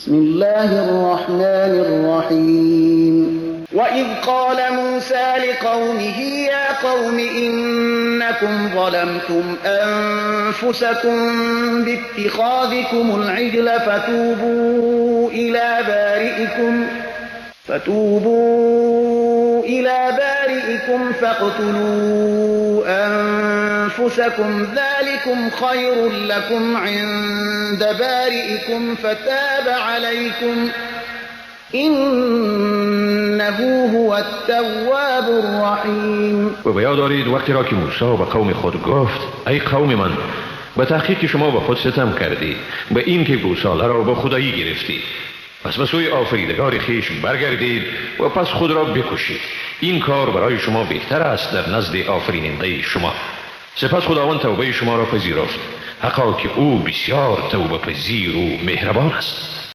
بسم الله الرحمن الرحیم. وإذ قال موسى لقومه يا قوم إنكم ظلمتم أنفسكم باتخاذكم العجل فتوبوا إلى بارئكم فاقتلوا أنفسكم ذلكم خير لكم عند بارئكم فتاب عليكم إنه هو التواب الرحیم. و به یاد دارید وقتی را که موسی به قوم خود گفت ای قوم من، به تحقیق شما به خود ستم کردید به این که گوساله را به خدایی گرفتید، پس به سوی آفریدگار خویش برگردید و پس خود را بکشید، این کار برای شما بهتر است در نزد آفریننده شما. سپس خداوند توبه شما را پذیرفت، حقا که او بسیار توبه پذیر و مهربان است.